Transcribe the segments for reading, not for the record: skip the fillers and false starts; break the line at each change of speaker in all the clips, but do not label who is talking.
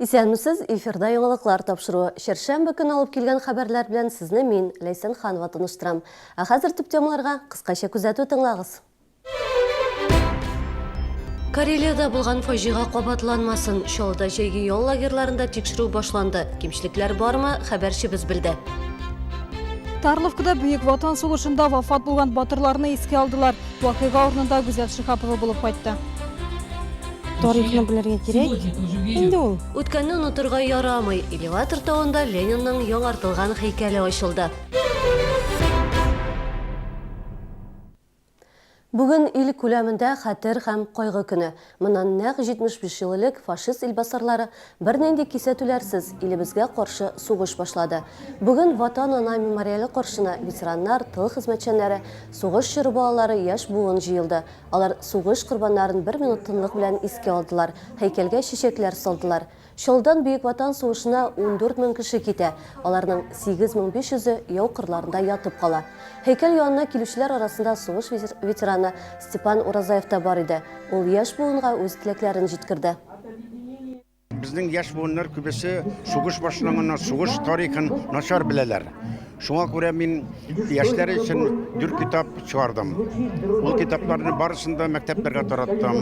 Исәнмесез, эфирда яңалыклар тапшыруы. Чәршәмбе көне алып килгән хәбәрләр белән сезне мин, Ләйсән Ханова таныштырам. Ә хәзер төп темаларга кыскача күзәтү тыңлагыз. Карелиядә булган фаҗига кабатланмасын. Чаллыда җәйге ял лагерьларында тикшерү башланды. Кимчелекләр бармы, хәбәрчебез белде.
Тарловкада Бөек Ватан сугышында вафат булган батырларны искә алдылар. Вакыйга урынында Гүзәл Шиһапова булып кайтты.
Тарихны белергә кирәк инде ул.
Үткәнне онытырга ярамый. Элеватор тавында Ленинның яңартылган һәйкәле ачылды. Бүген ил күләмендә Хәтер һәм кайгы көне. Моннан нәкъ 75 ел элек фашист илбасарлары бернинди кисәтүләрсез илебезгә каршы сугыш башлады. Бүген Ватан-Ана мемориале каршына ветераннар, тыл хезмәтчәннәре, сугыш чоры балалары, яшь буын җыелды. Алар сугыш корбаннарын бер минут тынлык белән искә алдылар, һәйкәлгә чәчәкләр салдылар. Чаллыдан Бөек Ватан сугышына 14 мең кеше китә, аларның 8500-е яу кырларында ятып кала. Һәйкәл янына килүчеләр арасында сугыш ветераны Степан Уразаев та бар иде. Ул яшь буынга үз теләкләрен җиткерде.
Безнең яшь буыннар күбесе сугыш башланганнан сугыш тарихын начар беләләр. Шуңа күрә мин яшьләр өчен дүрт китап чыгардым. Ул китапларны барысын да мәктәпләргә тараттым.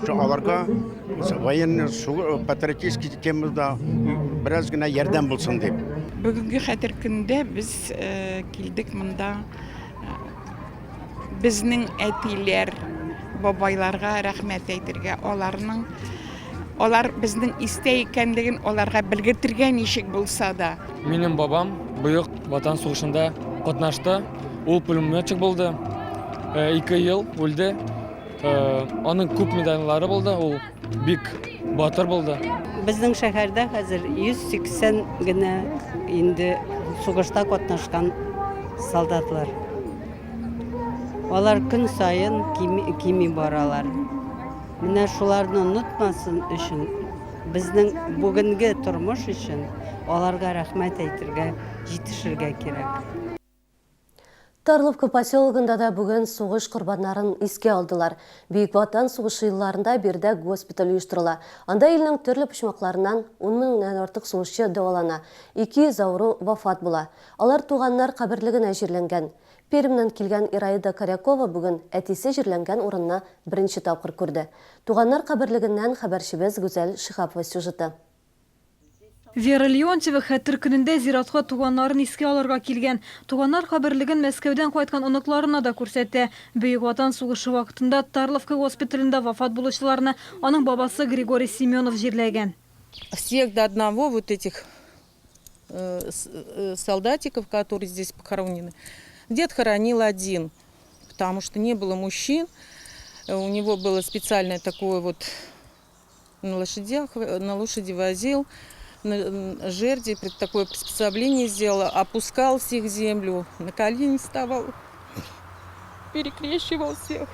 Шу аларга военный патриотический темада бераз гына ярдәм булсын дип.
Бүгенге хәтер көнендә без э, килдек монда э, безнең әтиләр, бабайларга рәхмәт әйтергә, аларның алар безнең истә икәнлеген аларга белгертергә ничек булса да.
Минем бабам Бөек Ватан сугышында катнашты. Ул пулеметчик булды. 2 ел үлде. Аның күп медальләре булды. Ул бик батыр булды.
Безнең шәһәрдә хәзер 180 генә инде сугышта катнашкан солдатлар. Алар көн саен кими, кими баралар. Менә шуларны онытмасын өчен, безнең бүгенге тормыш өчен аларга рәхмәт әйтергә, җитешергә кирәк.
Тарловка поселогында да бүген сугыш корбаннарын искә алдылар. Бөек Ватан сугышы елларында биредә госпиталь оештырыла. Анда илнең төрле почмакларыннан ун меңнән артык сугышчы дәвалана, 200 авыру вафат була. Алар туганнар каберлегенә җирләнгән. Пермьнән килгән Ираида Корякова бүген әтисе җирләнгән урынны беренче тапкыр күрде. Туганнар каберлегеннән хәбәрчебез Гүзәл Шиһапова сюжеты.
Вера Леонтьева Хәтер көнендә зиратка туганнарын искә алырга килгән. Туганнар каберлеген Мәскәүдән кайткан оныкларына да күрсәтә. Бөек Ватан сугышы вакытында Тарловка госпиталендә вафат булучыларны аның бабасы Григорий Семенов җирләгән.
Всех до одного вот этих солдатиков, которые здесь похоронены, дед хоронил один, потому что не было мужчин. У него было специальное такое вот на лошадях, на лошади возил, на жерди, такое приспособление сделал, опускал всех землю, на колени вставал, перекрещивал всех.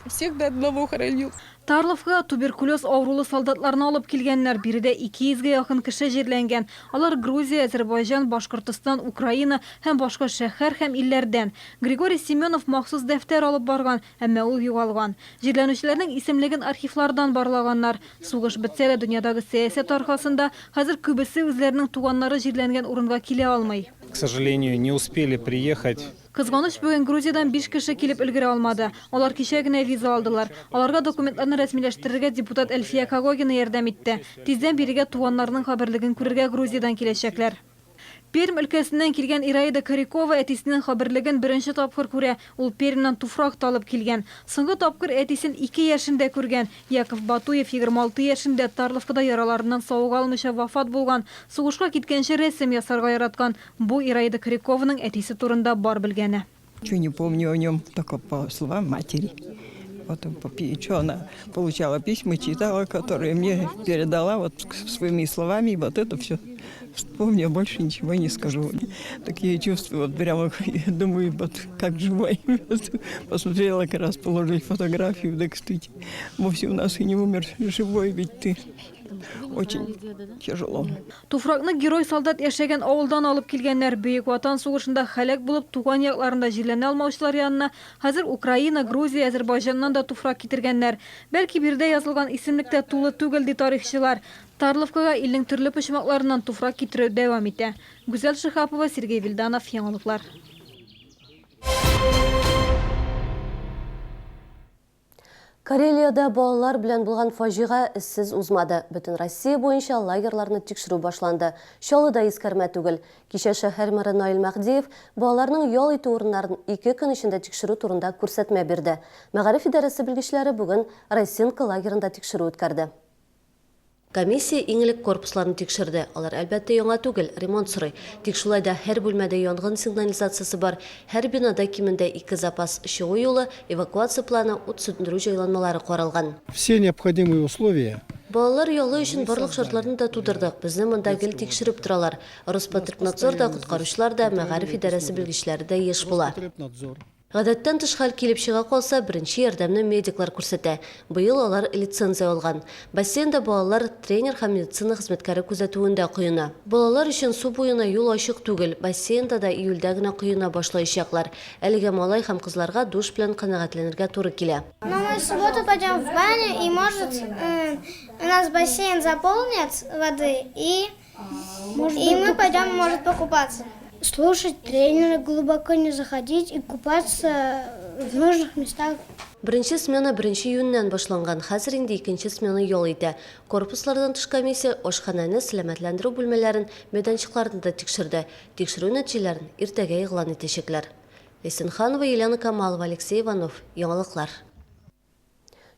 Всех до одного хоронил.
Тарловкага туберкулез авырулы солдатларны алып килгәннәр. Биредә 200 гә якын кеше җирләнгән. Алар Грузия, Әзербайҗан, Башкортостан, Украина һәм башка шәһәр һәм илләрдән. Григорий Семенов махсус дәфтәр алып барган, Әмма ул югалган. Җирләнүчеләрнең исемлеген архивлардан барлаганнар. Сугыш бетсә дә, дөньядагы сәясәт аркасында, хәзер күбесе үзләренең туганнары җирләнгән урынга килә алмый.
К сожалению, не успели приехать.
Кызганыч, бүген Грузиядән биш кеше килеп өлгерә алмады. Алар кичә генә виза алдылар. Аларга документларны рәсмиләштерергә депутат Әлфия Когогина ярдәм итте. Тиздән бирегә туганнарының каберлеген күрергә Грузиядән киләчәкләр. Пермь өлкәсеннән килгән Ираида Корякова әтисенең каберлеген беренче тапкыр күрә. Ул Пермьнән туфрак та алып килгән. Соңгы тапкыр әтисен ике яшендә күргән. Яков Батуев 26 яшендә Тарловкада яраларыннан савыга алмыйча вафат булган. Сугышка киткәнче рәсем ясарга яраткан. Бу Ираида Корякованың әтисе турында бар белгәне.
Ничего не помню о нем, только по словам матери. Вот что она получала письма, читала, которые мне передала вот своими словами, вот это все. Вспомню, больше ничего не скажу. Такие чувства, вот прямо, я думаю, вот как живой. Посмотрела, как раз положить фотографию, так кстати, вовсе у нас и не умер живой, ведь ты. Очень тяжело.
Туфракны герой солдат яшәгән авылдан алып килгәннәр. Бөек Ватан сугышында һәлак булып, туган якларында җирләнә алмаучылар янына хәзер Украина, Грузия, Әзербайҗаннан да туфрак китергәннәр. Бәлки биредә язылган исемлек тә тулы түгел, ди тарихчылар. Тарловкага илнең төрле почмакларыннан туфрак китерү дәвам итә. Гүзәл Шиһапова, Сергей Вильданов, Яңалыклар.
Карелиядә балалар белән булган фаҗига эзсез узмады. Бөтен Россия буенча лагерьларны тикшерү башланды. Чаллы да искәрмә түгел. Кичә шәһәр мэры Наил Мәһдиев балаларның ял итү урыннарын ике көн эчендә тикшерү турында күрсәтмә бирде. Мәгариф идарәсе белгечләре бүген Росинка лагерында тикшерү үткәрде. Комиссия иң элек корпусларны тикшерде. Алар, әлбәттә, яңа түгел, ремонт сорый. Тик шулай да һәр бүлмәдә янгын сигнализациясе бар, һәр бинада кимендә ике запас чыгу юлы, эвакуация планы, ут сүндерү җайланмалары каралган.
Все необходимые условия.
Балалар ялы өчен барлык шартларны да тудырдык. Безне монда гел тикшереп торалар. Роспотребнадзор да, коткаручылар да, мәгариф идарәсе белгечләре дә еш була. Гадәттән тыш хәл килеп чыга калса, беренче ярдәмне медиклар күрсәтә. Быел алар лицензия алган. Бассейнда балалар тренер һәм медицина хезмәткәре күзәтүендә коена. Балалар өчен су буена юл ачык түгел, бассейнда да июльдә генә коена башлаячаклар. Әлегә малай һәм кызларга душ белән канәгатьләнергә туры килә.
Но мы в субботу пойдем в баню и может у нас бассейн заполнят воды и И мы пойдем, может, покупаться. Слушать тренера, глубоко не заходить и купаться в нужных местах.
Беренче смена беренче июньнән башланган, хәзер инде икенче смена ял итә. Корпуслардан тыш комиссия ашханәне, сәламәтләндерү бүлмәләрен, мәйданчыкларны да тикшерде. Тикшерү нәтиҗәләрен иртәгә игълан итәчәкләр. Ләйсән Ханова, Елена Камалова, Алексей Иванов. Яңалыклар.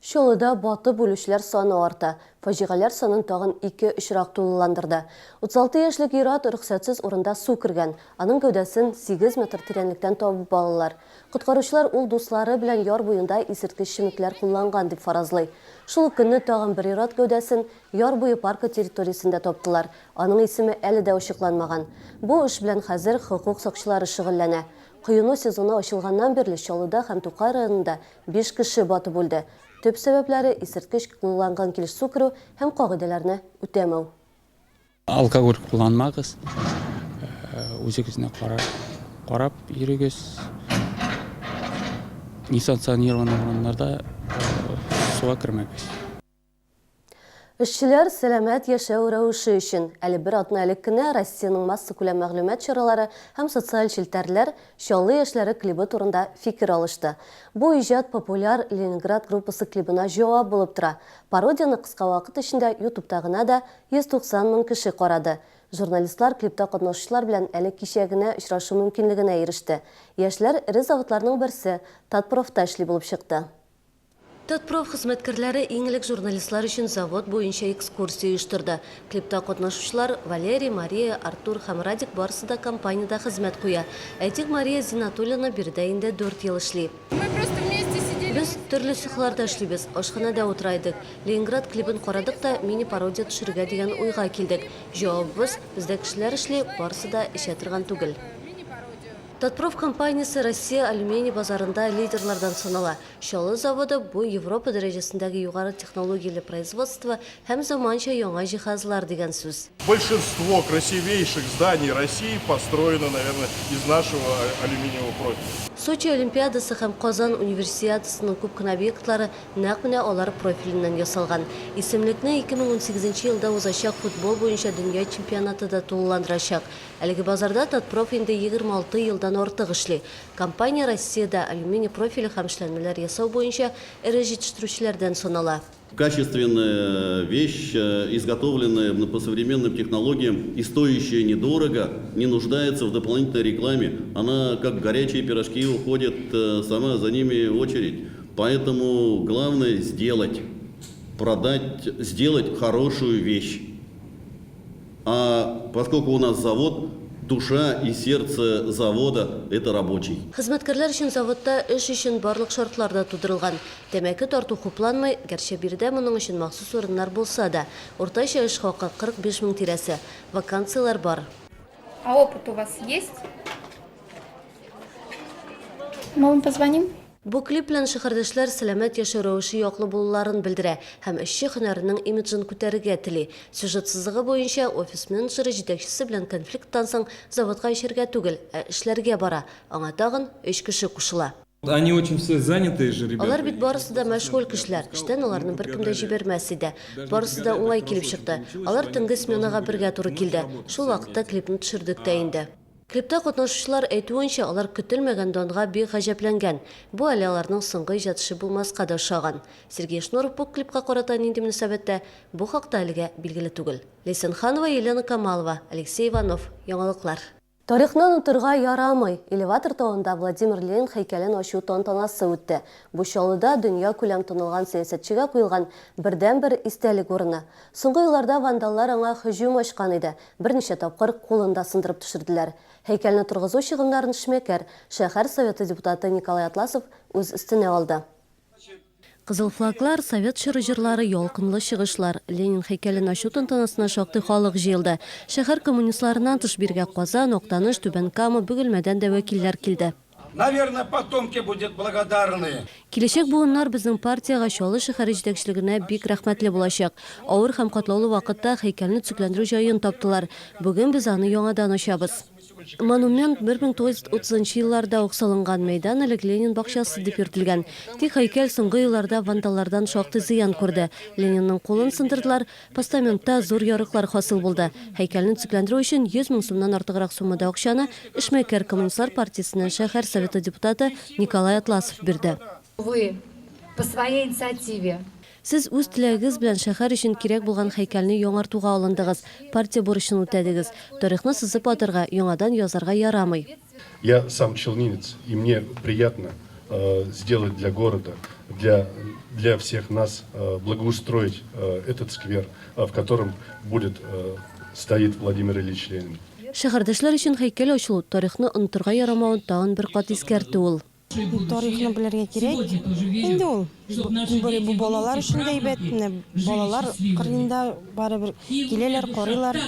Чаллыда батып үлүчеләр саны арта. Фаҗигаләр санын тагын ике очрак тулыландырды. 36 яшьлек ир-ат рөхсәтсез урында су кергән. Аның гәүдәсен 8 метр тирәнлектән табып алалар. Коткаручылар ул дуслары белән яр буенда исерткеч эчемлекләр кулланган дип фаразлый. Шул ук көнне тагын бер ир-ат гәүдәсен Яр буе паркы территориясендә таптылар. Аның исеме әле дә ачыкланмаган. Бу эш белән хәзер хокук сакчылары шөгыльләнә. Коену сезоны ачылганнан бирле Чаллыда һәм Тукай районында Биш кеше батып үлде. Төп сәбәпләре, исерткеч кулланган килеш су керү һәм кагыйдәләрне үтәмәү.
Алкоголь кулланмагыз, үзегезне карап йөрегез. Несанкционированный урыннарда суга кермәгез.
Эшчеләр сәламәт яшәү рәвеше өчен. Әле бер атна элек кенә Россиянең массакүләм мәгълүмат чаралары һәм социаль челтәрләр Чаллы яшьләре клибы турында фикер алышты. Бу иҗат популяр Ленинград группасы клибына җавап булып тора. Пародияне кыска вакыт эчендә Ютубта гына да 190 мең кеше карады. Журналистлар клипта катнашучылар белән әле кичә генә очрашу мөмкинлегенә иреште. Яшьләр эре заводларның берсе, Татпрофта эшли булып чыкты. Татпроф хезмәткәрләре иң элек журналистлар өчен завод буенча экскурсия оештырды. Клипта катнашучылар, Валерий, Мария, Артур һәм Радик барысы да компаниядә хезмәт куя. Әйтик, Мария Зиннатуллина биредә инде дүрт ел эшли. Без төрле цехларда эшлибез, ашханәдә утыра идек. Ленинград клибын карадык та, мини-пародия төшерергә дигән уйга килдек. Җавабыбыз, бездә кешеләр эшли, барысы да эчә торган түгел. Татпроф компаниясе Россия алюминий базарында лидерлардан санала. Чаллы заводы, бу Европа дәрәҗәсендәге югары технологияле производство һәм заманча яңа җиһазлар дигән сүз.
Большинство красивейших зданий России построено, наверное, из нашего алюминиевого профиля.
Сочи Олимпиадасы һәм Казан Универсиадасының күп кенә объектлары нәкъ менә алар профиленнән ясалган. Исемлекне 2018 нче елда узачак футбол буенча дөнья чемпионаты да тулыландырачак. Әлеге базарда Татпроф инде 26 елдан артык эшли. Компания Россиядә алюминий профиле һәм эшләнмәләр ясау буенча эре җитештерүчеләрдән санала.
Качественная вещь, изготовленная по современным технологиям и стоящая недорого, не нуждается в дополнительной рекламе. Она, как горячие пирожки, уходит сама, за ними очередь. Поэтому главное сделать, продать, сделать хорошую вещь. А поскольку у нас завод, душа и сердце завода, это рабочий.
Хезмәткәрләр өчен заводта эш өчен барлык шартлар да тудырылган. Тәмәке тарту хупланмый, гәрчә биредә моның өчен махсус урыннар булса да. Уртача эш хакы, 45 мең тирәсе. Вакансияләр бар.
А опыт у вас есть? Мы вам позвоним.
Бу клип белән шәһәрдәшләр сәламәт яшәү рәвеше яклы булуларын белдерә һәм эшче һөнәренең имиджын күтәрергә тели. Сюжет сызыгы буенча, офис менеджеры җитәкчесе белән конфликттан соң заводка эчәргә түгел, ә эшләргә бара. Аңа тагын өч кеше кушыла.
Они очень все занятые же ребята.
Алар бит барысы да мәшгуль кешеләр, эштән аларны беркем дә җибәрмәс иде. Барысы да уңай килеп чыкты. Алар төнге сменага бергә туры килде. Шул вакытта клипны төшердек тә инде. Клипта катнашучылар әйтүенчә, алар көтелмәгән данга бик гаҗәпләнгән. Бу әле аларның соңгы иҗат эше булмаска да ошаган. Сергей Шнуров бу клипка карата нинди мөнәсәбәттә, бу хакта әлегә билгеле түгел. Ләйсән Ханова, Елена Камалова, Алексей Иванов. Яңалыклар. Тарихны онытырга ярамый! Элеватор тавында Владимир Ленин һәйкәлен ачу тантанасы үтте. Бу Чаллыда дөньякүләм танылган сәясәтчегә куелган бердәнбер истәлек урыны. Соңгы елларда вандаллар аңа һөҗүм ачкан иде, берничә тапкыр кулын да сындырып төшерделәр. Һәйкәлне торгызу чыгымнарын эшмәкәр, шәһәр Советы депутаты Николай Атласов үз өстенә алды. Кызыл флаглар, совет чоры җырлары, ялкынлы чыгышлар. Ленин һәйкәлен ачу тантанасына шактый халык җыелды. Шәһәр коммунистларыннан тыш бирегә Казан, Актаныш, Түбән Кама, Бөгелмәдән дә вәкилләр килде.
Наверное, потомки будет благодарны.
Киләчәк буыннар безнең партиягә, Чаллы шәһәре җитәкчелегенә бик рәхмәтле булачак. Авыр һәм катлаулы вакытта һәйкәлне төзекләндерү җаен таптылар. Бүген без аны яңадан ачабыз. Монумент 1930 нчы елларда ук салынган, мәйдан элек Ленин бакчасы дип йөртелгән. Тик һәйкәл соңгы елларда вандаллардан шактый зыян күрде. Ленинның кулын сындырдылар, постаментта зур ярыклар хасил булды. Һәйкәлне төзекләндерү өчен 100 мең сумнан артыграк суммада акчаны эшмәкәр, Коммунистлар партиясеннән шәһәр Советы депутаты Николай Атласов бирде.
Вы по своей инициативе.
Сез үз теләгегез белән шәһәр өчен кирәк булган һәйкәлне яңартуга алындыгыз, партия бурычын үтәдегез. Тарихны сызып атырга, яңадан язарга ярамый.
Я сам челнинец, и мне приятно сделать для города, для для всех нас благоустроить этот сквер, в котором будет стоит Владимир Ильич Ленин.
Шәһәрдәшләр өчен һәйкәл ачылу, тарихны онытырга ярамавын тагын бер кат искәртте ул.
Тарихны белергә кирәк. Инде ул бу балалар өчен дә әйбәт. Менә балалар кырыенда барыбер киләләр, карыйлар.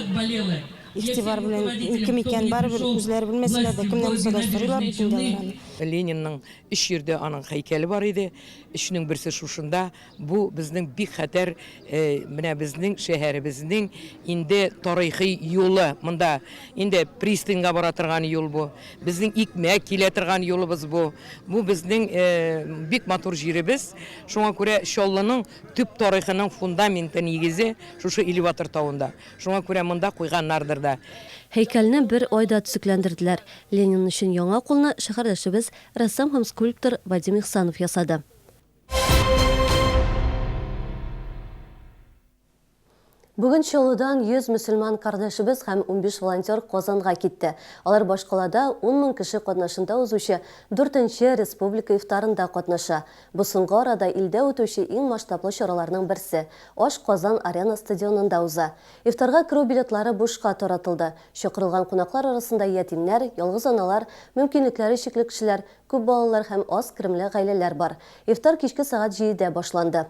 Игътибар белән кем икән барыбер үзләре белмәсәләр дә, кемнән булса да сорыйлар бит инде алар аны.
Ленинның өч җирдә аның һәйкәле бар иде. Өчнең берсе шушында. Бу безнең бик хәтәр, менә безнең шәһәребезнең инде тарихи юлы. Монда инде пристаньга бара торган юл бу. Безнең икмәк килә торган юлыбыз бу. Бу безнең бик матур җиребез. Шуңа күрә Чаллының төп тарихының фундаменты, нигезе шушы элеватор тавында. Шуңа күрә монда куйганнардыр да.
Һәйкәлне бер айда төзекләндерделәр. Ленин өчен яңа кулны шәһәрдәшебез, рәссам һәм скульптор Вадим Ихсанов ясады. Бүген Чаллыдан 100 мөселман кардәшебез һәм 15 волонтер Казанга китте. Алар башкалада 10 мең кеше катнашында узучы дүртенче республика ифтарында катнаша. Бу соңгы арада илдә үтүче иң масштаблы чараларның берсе. Аш Казан Арена стадионында уза. Ифтарга керү билетлары бушка таратылды. Чакырылган кунаклар арасында ятимнәр, ялгыз аналар, мөмкинлекләре чикле кешеләр, Күп балалар һәм аз керемле гаиләләр бар. Ифтар кичке сәгать җидедә башланды.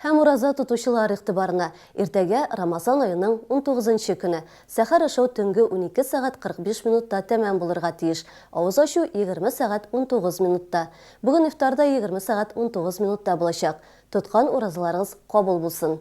Һәм ураза тотучылар игътибарына, иртәгә Рамазан аеның унтугызынчы көне. Сәхәр ашау төнге 12 сәгать 45 минутта тәмам булырга тиеш. Авыз ачу 20 сәгать 19 минутта. Бүген ифтар да 20 сәгать 19 минутта булачак. Тоткан уразаларыгыз кабул булсын!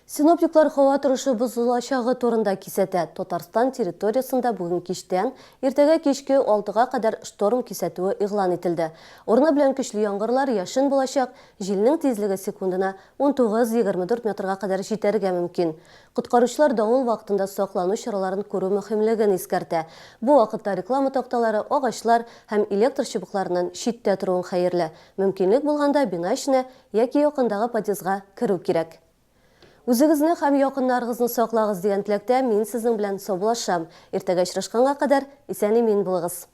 Синоптиклар һава торышы бозылачагы турында кисәтә. Татарстан территориясендә бүген кичтән иртәгә кичке алтыга кадәр шторм кисәтүе игълан ителде. Урыны белән көчле яңгырлар, яшен булачак, җилнең тизлеге секундына 19-24 метрга кадәр җитәргә мөмкин. Коткаручылар давыл вакытында саклану чараларын күрү мөһимлеген искәртә. Бу вакытта реклама такталары, агачлар һәм электр чыбыкларыннан читтә торуың хәерле. Мөмкинлек булганда бина эченә яки якындагы подъездга керү кирәк. Үзегезне һәм якыннарыгызны саклагыз дигән теләктә мин сезнең белән саубуллашам. Иртәгә очрашканга кадәр исән-имин булыгыз.